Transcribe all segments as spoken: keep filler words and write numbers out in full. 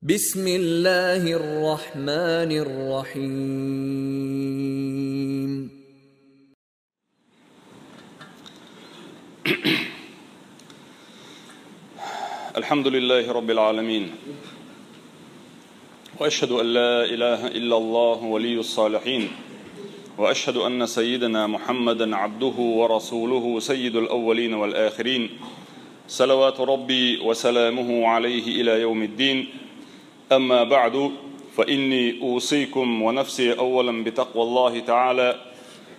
بسم الله الرحمن الرحيم. الحمد لله رب العالمين. وأشهد أن لا إله إلا الله ولي الصالحين. وأشهد أن سيدنا محمدا عبده ورسوله سيد الأولين والآخرين. صلوات ربي وسلامه عليه إلى يوم الدين. أما بعد، فإني أوصيكم ونفسي أولا بتقوى الله تعالى،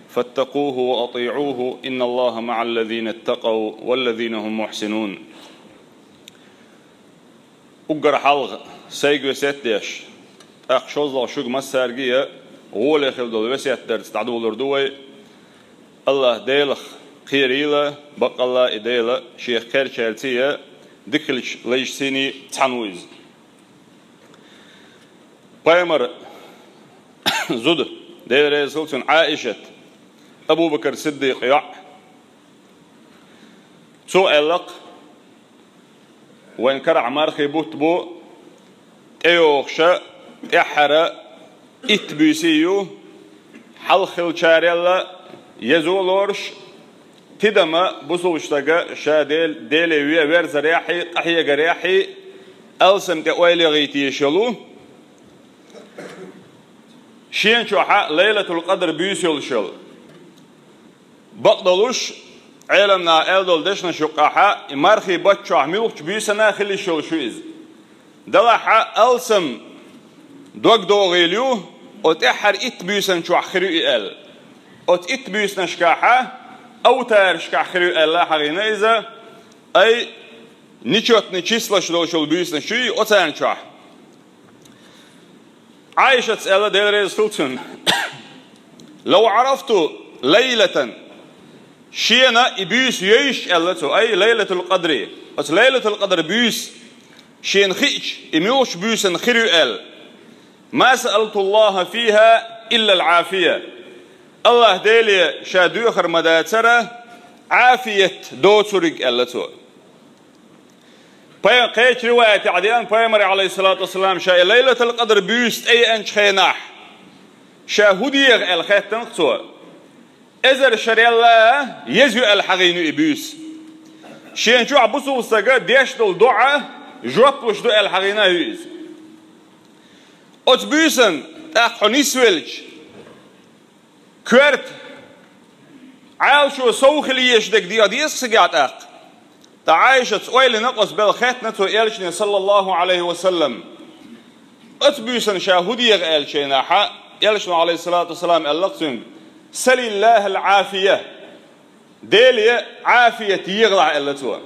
فاتقوه وأطيعوه، إن الله مع الذين اتقوا والذين هم محسنون. Уггар хьалха сайга весет деш, тӀаккха шозлагӀа шуга массаьрга а гӀоле хила долу весет дарца дӀадолор ду вай. АллахӀ Делах кхерийла, баккъалла и Дела Шех кхерчаьрца а дика хилча лайшций цхьаьна ву иза. Пайхамар зуда, Дела реза хила цунна, Ӏаишат, Абу-Бакр Сиддикъ йоӀ. Цо аьлла-кх: «Вайн карахь мархий бутт бу, тӀейогӀуша, тӀаьххьара итт буьйсий ю, хьалха хиллачарел а еза лоруш, тидама бусулба стага ша Дел-, Деле ве-, верзарехьий, къахьегарехьий, алсам тӀе ойла яхийта езаш йолу, шена чохь Лайлатул-Къадр буьйса йолуш йолу». Бакъдолуш, Ӏеламнаха аьлла долу дешнаш юккъехь, и мархий бутт чохь муьлххачу буьйсанна хила йиш йолуш ю иза. Делахь а алсам дог догӀийла ю, оцу тӀаьххьара итт буьйсанна чохь хир ю и аьлла. Оцу итт буьйсанашкахь, овтарашкахь хир ю аьлла хьахийна иза, ай, нечётный числаш долуш йолу буьйсанаш ю и оцарна чохь. Ӏаишатс аьлла, Дела реза хила цунна: «Лав Ӏарафту лайлатан». Шена и буьйса йовзуш, аьлла цо, ай, Лайлатул-Къадри, оцу Лайлатул-Къадр буьйса шена хиъча, и муьлххачу буьйсанна хир ю аьлла, «ма саалтуллаха фиха иллал Ӏафия». АллахӀ Деле ша доьхур ма дацара Ӏафият доцург, аьлла цо. Пай-, кхечу риваятехь деана, Пайхамаре, Ӏалайхиссалату вассалам, ша и Лайлатул-Къадр буьйса тӀееанчу хенахь, ша хӀун дегӀа аьлла хаьттина-кх цо. Эзар шарел а еза ю аьлла хьахийна ю и буьйса. Шена чохь бусулба стага деш долу доӀа жоп луш ду аьлла хьахийна ю иза. Оцу буьйсанна тӀаккха хьо нисвелча, коьрта, Ӏалашо сов хила езаш дерг дегӀан деза-кх цигахь тӀаккха. Ткъа Ӏаишатс ойла йина, оцу белхан хаьттина цо элчане, саллаллаху Ӏалайхи ва саллам, оцу буьйсанна ша хӀун дегӀа аьллачу хенахь, элчано, Ӏалайхиссалату вассалам, аьлла-кх цуьнга: «Салиллахал Ӏафия». Деле Ӏафият егӀалахь, аьлла цо.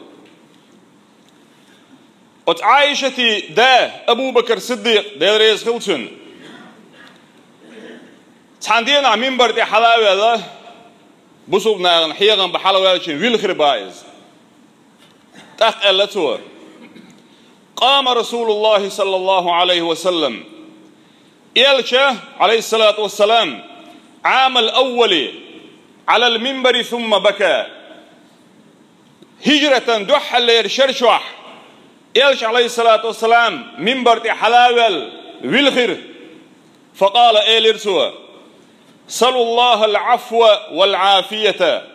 Оцу Ӏаишатан да Абу-Бакр Сиддикъ, Дела реза хила цунна, цхьана дийнахь минбар тӀе хьала а ваьлла, бусулба нахана хьехам бан хьалаваьллачийн вилхира бах иза. ТӀаккха аьлла цо: «Къама Расулуллахи саллаллаху Ӏалайхи ва саллам». Элча, Ӏалайхиссалату вассалам, Ӏамал аввали Ӏалал минбари сумма бака. ХӀижратан дуьххьарлера шер чохь элча, Ӏалайхиссалату вассалам, минбар тӀе хьала а ваьлла, вилхира. Факъала, элира цо: «Салуллахал Ӏафва вал Ӏафията».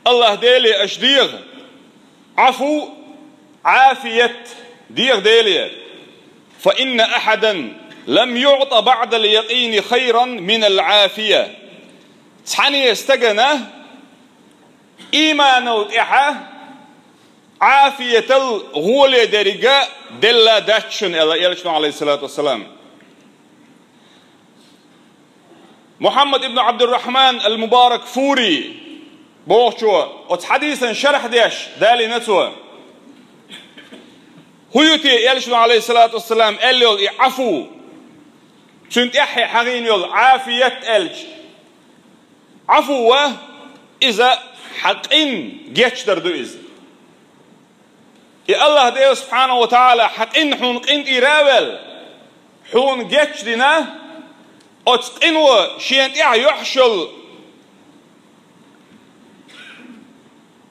АллахӀ Деле аша дегӀа Ӏафу, Ӏафият дегӀа Деле. «Фа инна ахьадан лам юъта баъдал якъини хайран минал Ӏафия». Цхьанне стагана ийманал тӀаьхьа Ӏафиятал гӀоле дерг делла дац шуна, аьлла элчано, Ӏалайхиссалату вассалам. Мухьаммад ибн Ӏабдуррахьман ал-Мубаракфури бохучо оцу хьадисан шархь деш далийна цо: хӀун ю те элчано, Ӏалайхиссалату вассалам, аьлла йолу и Ӏафу, цуьнан тӀаьххье хьахийна йолу Ӏафият аьлча? Ӏафу ва иза хьан къин гечдар ду иза. И АллахӀ Дела субхьанаху ва тагӀала хьан къин хьуна къинтӀера а ваьлла, хьуна гечдина, оцу къино шена тӀехь йохьуш йолу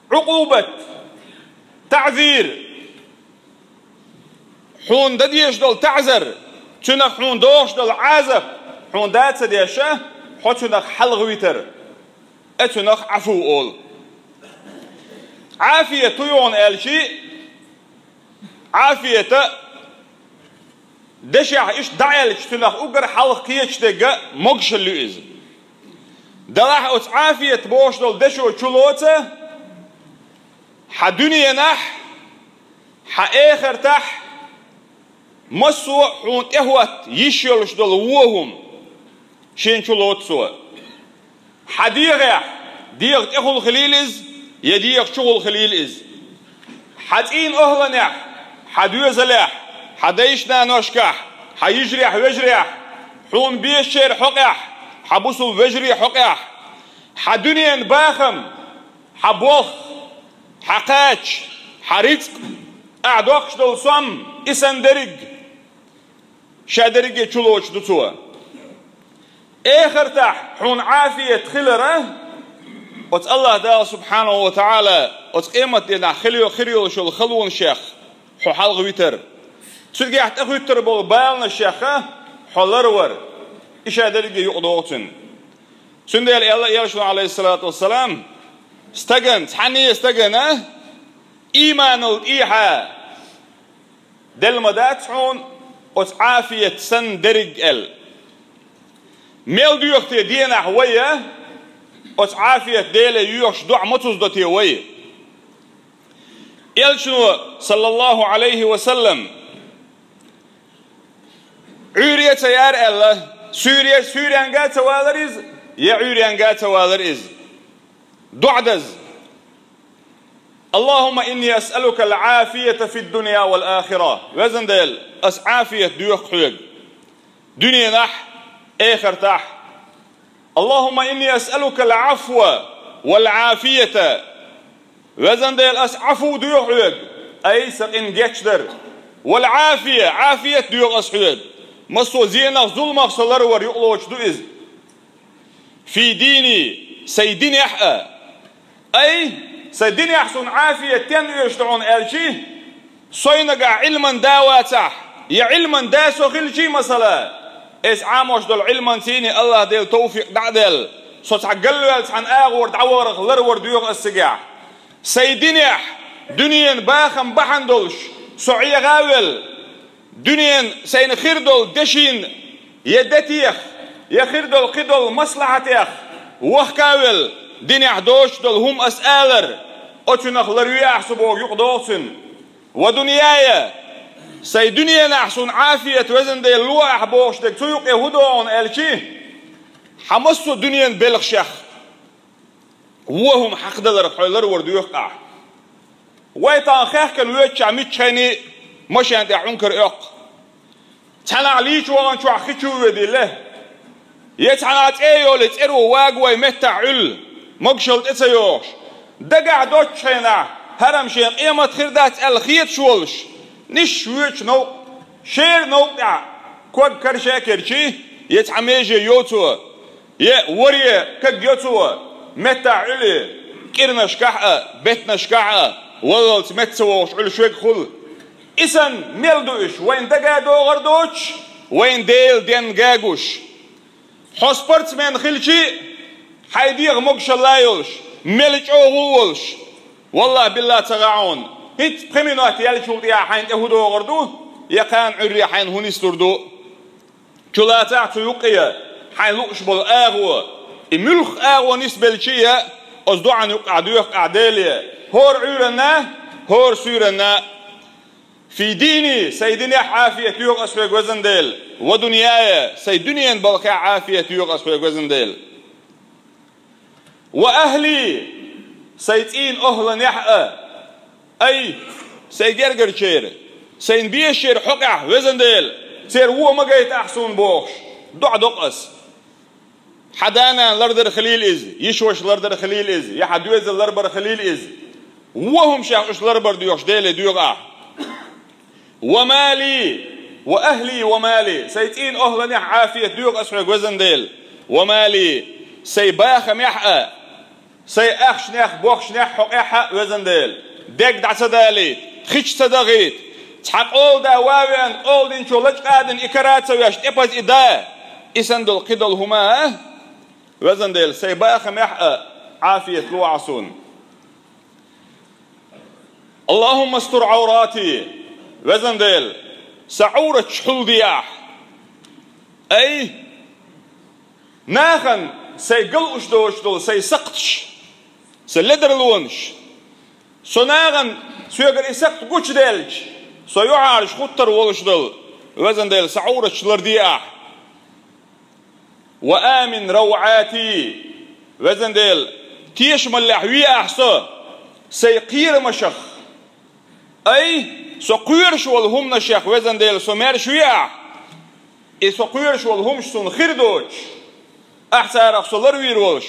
Ӏукъубат, таъзир, Хьуна дан дезаш долу таӀзар, цуьнах хьуна догӀуш долу Ӏазап хьуна да ца деш, хьо цуьнах хьалхавитар, э, цуьнах Ӏафу олу. Ӏафият хӀун ю хьуна аьлча, Ӏафият дешехь иштта дӀааьлча, цуьнах уггар хьалха кхеташ дерг могушалла ю иза. Делахь оцу Ӏафият бохуш долу дешо чулоцу хьан дуьненахь, хьан эхартахь, массо а хьуна тӀехӀотта йиш йолуш долу вон хӀума шена чулоцу цо. Хьан дегӀехь, дегӀа тӀехула хилийла иза, я дегӀа чухула хилийла иза. Хьан цӀийнан охӀланехь, хьан доьзалехь, хьан дайшнаношкахь, хьан йижарехь, вежарехь, хьуна безачеран хьокъехь, хьан бусулба вежарийн хьокъехь, хьан дуьненан бахам, хьан болх, хьан кхача, хьан рицкъ, ахь доккхуш долу сом, и санна дерриг, ша дерриге чулоцуш ду цо. Эхартахь хьуна Ӏафият хилар, оцу АллахӀ Дала субхьанаху ва таӀала оцу къематдийнахь хила йо-, хир йолуш йолу халонашех хьо хьалхавитар. Цигахь тӀехӀуьттур болу баланашех хьо ларвар. И ша дерриге юкъадогӀу цуьнан. Цундела аьлла элчано, алейхиссалату вассалам, стагана, цхьанне а стагана, ийманал тӀехьа делла ма дац хьуна оцу Ӏафият санна дерриг аьлла. Мел доьху те денахь вай, оцу Ӏафият Деле йоьхуш доӀа ма цуздо те вай? Элчано, саллаллаху алейхи ва саллам, Ӏуьйре а ца яра аьлла, суьйре, суьйренга а ца валара иза, я Ӏуьйренга а ца валара иза. ДоӀа даза. Аллахумма инни асъалука аль-Ӏафията фид-дунья валь-ахира. Везан Дела, ас Ӏафият доьху хьоьга дуьненахь, эхартахь. Аллахумма инни асъалука аль-Ӏафва валь-Ӏафията. Везан Дела, ас Ӏафу доьху хьоьга, ай, сан къин гечдар. Валь-Ӏафия, Ӏафият доьху ас хьоьга. Массо а зенах, зуламах со ларвар юкъалоцуш ду иза. Фи дини, сайн динехь а. Ай, сайн динехь суна Ӏафият стенна оьшуш ду хьуна аьлча, со нагахь Ӏилман да вацахь, я Ӏилман да со хилча а, масала, ас Ӏамош долу Ӏилманций а АллахӀ Дела товфикъ дӀа а делла, со цхьа галваьлла цхьана агӀор дӀавахарх ларвар доьху ас цигахь. Сайн динехь, дуьненан бахам бахьана долуш, со Ӏеха а велла, дуьненан сайна хир долу дешин я детех, я хир долу кхидолу маслахьатех вахка а велла, динехь доцуш долу хӀума ас алар, оцунах ларве ахь со боху юкъадогӀу цуьнан. Ва дуньяя, сайн дуьненахь суна Ӏафият, везан Дела, ло ахь бохуш дерг цу юкъе хӀун догӀу хьуна аьлча, хьан массо а дуьненан белхашех вон хӀума хьакхадаларх хьо ларвар доьху ахь. Вай тахана хаьхкина воьдучохь миччахьа машен тӀехь Ӏункар оьккху. Цхьанхьа лийча ваханчохь хи чу воьдийла, я цхьанхьа цӀе а йолий, цӀеро вагавой меттахь Ӏуьллу, могушалла тӀе ца йогӀуш. Дагахь доцучу хенахь, хӀара-м шен къемат хир дац аьлла хеташ волуш, нисса воьдучу новкъа, шера новкъа тӀехь ког карша а керчий, я цхьа меже йоцо, я варе каг йоцо, меттахь Ӏуьллу, кӀирнашкахь а, беттанашкахь а, валлалц метта ца вогӀуш Ӏуьллуш верг хуьлу. И санна мел ду уьш, вайна дага а догӀар доцуш, вайна Дела денна гуш. Хьо спортсмен хилча а, хьайн дегӀан могушалла а йолуш, мел чӀогӀа а волуш, валлахӀи-биллахӀи ца хаьа хьуна, хӀинцца пхи минот яьллачул тӀехьа хьайна тӀе хӀун догӀур ду, я кхана Ӏуьйре хьайна хӀун нислур ду. Чулацахь цу юккъе хьайн лууш болу агӀо, и муьлхха агӀо нисбелчий а, оцу доӀан юккъехь доьху ахь Деле, хӀора Ӏуьйранна, хӀора суьйранна. Фи дини, сайн динехь Ӏафият доьху ас хьоьга, везан Дела, ва дуньяя, сайн дуьненан балхехь Ӏафият доьху ас хьоьга, везан Дела. Ва ахьли, сайн цӀийнан охӀланехь а, ай, сайн гергарчеран, сайна безачеран хьокъехь, везан Дела, церан вон ма гайта ахь суна бохуш, доӀа докъу ас. Хьан да-нана лардар хилийла иза, йиша-ваша лардар хилийла иза, я хьан доьзал ларбар хилийла иза. Вон хӀума шех уьш ларбар доьхуш Деле доьху ахь. Ва мали, ва ахьли ва мали, сайн цӀийнан охӀланехь Ӏафият доьху ас хьоьга, везан Дела. Ва мали, сайн бахамехь а, сайн ахчанех, бохчанех, хьокъехь а, везан Дела. Дерг дӀа ца далийта, хи чу ца дахийта, Цхьа къола да ван веана, къола динчо лачкъадина и кара а ца веш, тӀепаза и да. И санна долу кхидолу хӀума а, везан Дела, сайн бахамехь а Ӏафият лохьа суна. Аллахумма астур Ӏаврати, везан Дела, сан Ӏураташ хьулде ахь. Ай, нахана сайн галуш доцуш долу сайн сакхташ, сайн ледарлонаш, со нахана соьгара и сакхт гучудаьлча, со юьхьӀаьржа хӀуттур волуш долу, везан Дела, сан Ӏураташ ларде ахь. Ва амин равӀати, везан Дела, тешамаллехь ве ахь со сайн кхерамашах. Ай, со кхоьруш волу хӀуманашех, везан Дела, со маьрша ве ахь. И со кхоьруш волу хӀумаш суна хир доцуш, ахь царах со ларвийр волуш.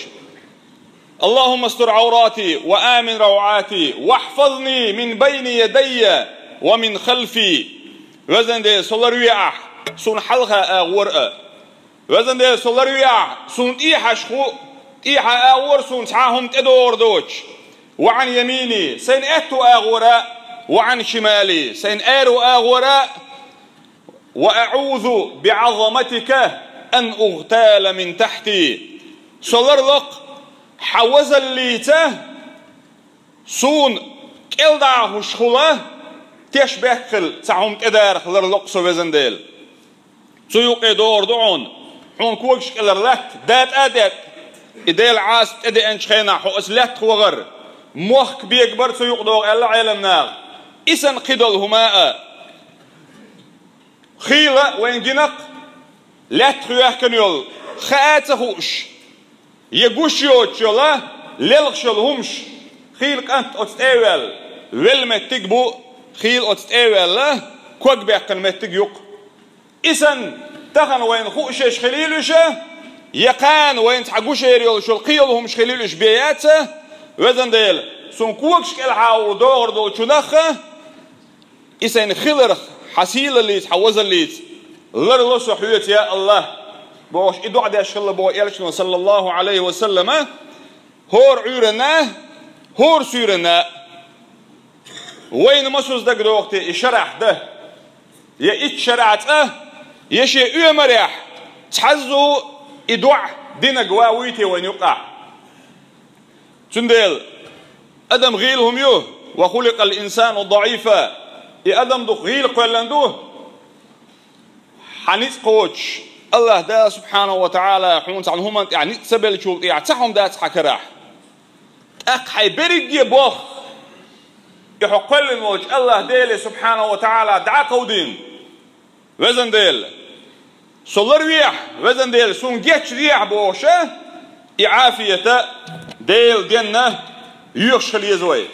Аллахумма астур Ӏаврати ва амин равӀати, вахьфазни мин байна ядайя ва мин халфи. Везан Дела, со ларве ахь, суна хьалха агӀор а. Везан Дела, со ларве ахь, суна тӀехьашха а, тӀехьа агӀор суна цхьа а хӀума тӀедогӀур доцуш. Ва Ӏан ямини, сайн аьтту агӀора, ва Ӏан шимали, сайн аьрру агӀора. Ва аӀузу биӀазаматика ан угътала мин тахьти. Со ларло-кх хьан вазаллица суна кӀелдӀахьуш хула, тешбехк хила цхьа хӀума тӀедарах ларло-кх со, везан Дела. Цу юкъе догӀур ду хьуна, хьуна когаш кӀелара латта датӀа а датӀа, и Делан Ӏазап тӀедеанчу хенахь хьо оцу лаьттах вахар, мохк бегабар цу юкъа догӀу аьлла Ӏеламнаха. И санна кхидолу хӀума а. Хийла вайн гина-кх лаьттах йоьхкина йолу, хаа а ца хууш, я гуш йоцуш йолу лелхаш йолу хӀумаш. Хийла кӀант оцу тӀе а ваьлла, велла меттиг а бу, хийла оцу тӀе а ваьлла, ког баьккхина меттиг ю-кх. И санна, тахана вайна хууш еш хилийла уьш, я кхана вайна цхьа гуш эр йолуш йолу кхин йолу хӀумаш хилийла уьш бен яц, везан Дела, суна когаш кӀелхьа а ву догӀур долчунах, и сайн хиларх, хьан сийлаллица, хьан вазаллица ларло со хьоьца, я АллахӀ, бохуш, и доӀа деш хилла боху элчано, саллаллаху Ӏалайхи ва саллама, хӀора Ӏуьйранна, хӀора суьйранна. Вайна масазза дагадогӀу те и шарахь дан, я итт шарахь цӀа, я шен оьмарехь цхьазза и доӀа динарг ван вуй те вайна юкъахь? Цундела адам гӀийла хӀума ю, ва хуликъал инсану даӀифа, и адам дукха гӀийла кхоьллина ду. Хьан ницкъ кхочуш, АллахӀ Дала субхьанаху ва тагӀала хьуна цхьана хӀуманна тӀехь ницкъ ца беллачул тӀехь цхьа хӀума дац хьан карахь. ТӀаккха хьайн берриге боху, и хьо кхоьллина волчу АллахӀ Деле субхьанаху ва тагӀала дӀа а кховдийна. Везан Дела, со ларвехьа, везан Дела, суна гечдехьа бохуша, и Ӏафията Дела денна йоьхуш хила еза вай.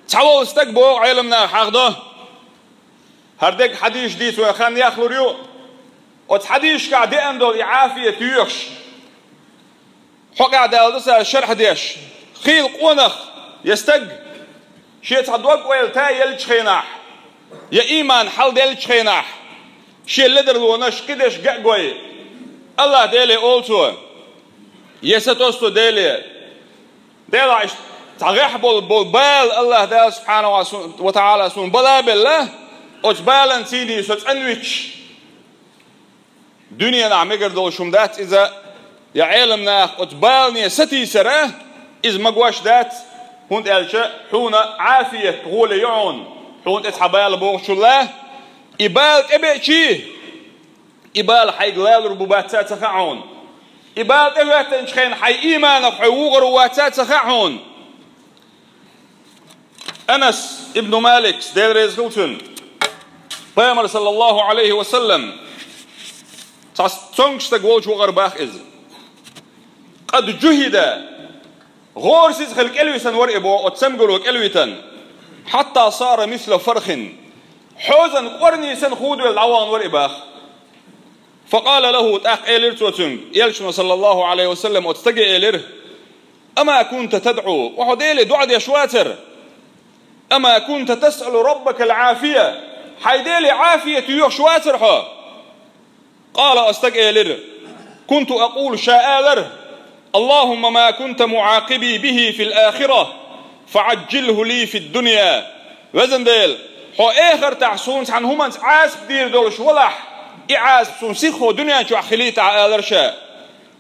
Цхьаволу стаг боху Ӏеламнаха хьахдо. ХӀара дерг хьадисаш дийца вайн хан яхлур ю. Оцу хьадисашкахь деана долу и Ӏафият йоьхуш, хьокъехь далла ду цара шархь деш, хийла къонах я стаг, шен цхьа дог-ойла та еллачу хенахь, я ийман хьалделлачу хенахь, шен ледарлонаш кхидерш ган а гой, АллахӀ Деле олу цо: «Я сатосто Деле, Дела, иштта цхьа гӀехь болу, болу бала АллахӀ Дала субхьанаху ва тагӀала суна бала а белла, оцу балан цийний со цӀанвичча, дуьненахь мегар долуш хӀума дац иза, я Ӏеламнаха оцу балане сатийсара, иза магош дац, хӀунда аьлча хьуна Ӏафият гӀоле ю хьуна, хьуна тӀе цхьа бала богӀучулла, и бала тӀебеачий, и бала хьайга лалур бу бац а ца хаьа хьуна. И бала тӀехӀоьттинчу хенахь хьайн ийманах хьо вугӀур ву вац а ца хаьа хьуна». Анас ибн Малик, Дела реза хила цунна, Пайхамар, саллаллаху Ӏалайхи ва саллам, цхьа цомгуш стаг волчу вахара баха иза. «Къад жухӀида», гӀорасиз хила кӀелвисина вара и боху оцу цамгаро кӀелвитина, «хьатта сара мисла фархин», хьозан кӀорни санна худавелла дӀавахана вара и баха. «Факъала лаху», тӀаккха элира цо цуьнга, элчано, саллаллаху Ӏалайхи ва саллам, оцу стаге элира: «Ама кунта тадӀу, ва хьо Деле доӀа деш вацара? Ама кунта тасъалу раббакал Ӏафия, хьайн Деле Ӏафият йоьхуш вацара хьо?» Къала, оцу стага элира: «Кунту акъулу», ша алара: «Аллахумма ма кунта муӀакъиби бихи фил ахира, фаӀаджжилху ли фид дунья». Везан Дела, Хьо эхартахь суна цхьана хӀуманца Ӏазап дийр долуш валахь, и Ӏазап суна сиххо дуьнен чохь хилийтахь, алара ша.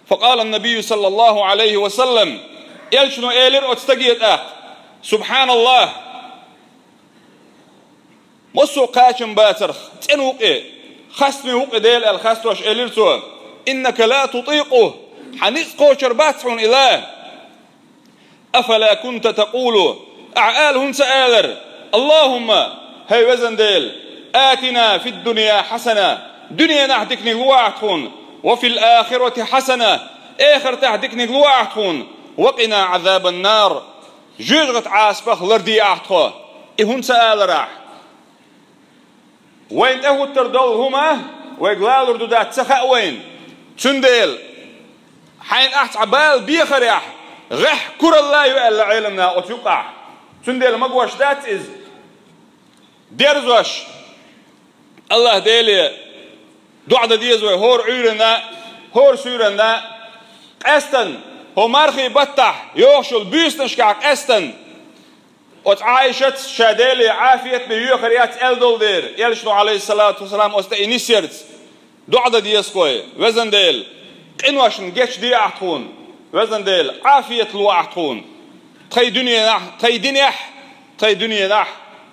فقال النبي صلى الله عليه وسلم, элчано элира оцу стаге тӀаккха: «Субханаллах! Массо а кхачам бацарх цӀена ву-кх и, хастаме ву-кх и Дела», — аьлла хастош элира цо: «إنك لا تطيقه, хьан ницкъ кхочур бац хьуна и лан». «أفلا كنت تقول, ахьа ала хӀунда ца алара: اللهم, хӀай везан Дела, آتنا في الدنيا حسنة, дуьненахь диканиг луахьа тхуна, وفي الآخرة حسنة, эхартахь диканиг луахьа тхуна, وقنا عذاب النار, жоьжахатин Ӏазапах лардехьа тхо». И хӀунда ца алара ахьа? Вайна тӀехӀуттур долу хӀума вайга лалур ду дац ца хаьа вайна. Цундела хьайна ахь цхьа бала бехарехь, гӀеххьа куралла а ю аьлла Ӏеламнаха оцу юкъахь. Цундела магош дац иза. Дерзош, АллахӀ Деле доӀа дан деза вай хӀора Ӏуьйранна, хӀора суьйранна, къаьстина, хӀо мархий баттахь йохуш йолу буьйсанашкахь къаьстина. Оцу Ӏайшаца ша Деле Ӏафият бен йоьхур яц аьлла долу дера, элчано, Ӏалайхиссалату вассалам, оцу тӀе и нисъярца, доӀа дан деза кхой: «Везан Дела, къиношна гечдехьа тхуна, везан Дела, Ӏафият лохьа тхуна, тхайн дуьненахь, тхайн динехь, тхайн дуьненахь,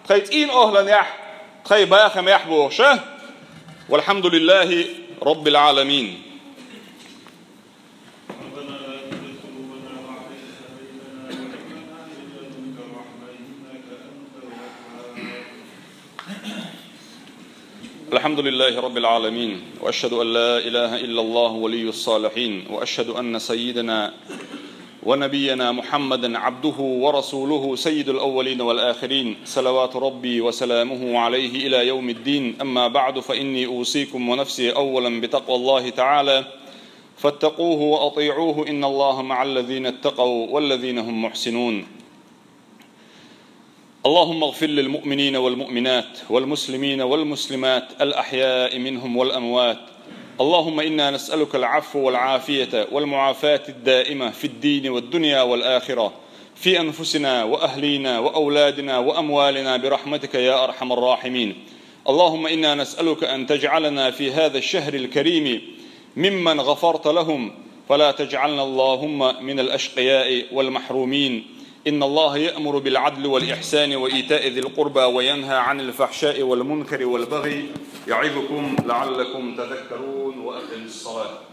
тхайн цӀийнан охӀланехь, тхайн бахамехь», — бохуш. والحمد لله رب العالمين. ربنا لا تزغ قلوبنا بعد إذ هديتنا وهب لنا من لدنك رحمة إنك أنت الوهاب. الحمد لله رب العالمين، وأشهد أن لا إله إلا الله ولي الصالحين، وأشهد أن سيدنا ونبينا محمدا عبده ورسوله سيد الأولين والآخرين، صلوات ربي وسلامه عليه إلى يوم الدين. أما بعد، فإني أوصيكم ونفسي أولا بتقوى الله تعالى، فاتقوه وأطيعوه، إن الله مع الذين اتقوا والذين هم محسنون. اللهم اغفر للمؤمنين والمؤمنات والمسلمين والمسلمات الأحياء منهم والأموات. اللهم إنا نسألك العفو والعافية والمعافاة الدائمة في الدين والدنيا والآخرة، في أنفسنا وأهلينا وأولادنا وأموالنا برحمتك يا أرحم الراحمين. اللهم إنا نسألك أن تجعلنا في هذا الشهر الكريم ممن غفرت لهم، فلا تجعلنا اللهم من الأشقياء والمحرومين. إن الله يأمر بالعدل والإحسان وإيتاء ذي القربى وينهى عن الفحشاء والمنكر والبغي يعظكم لعلكم تذكرون. وأقم الصلاة.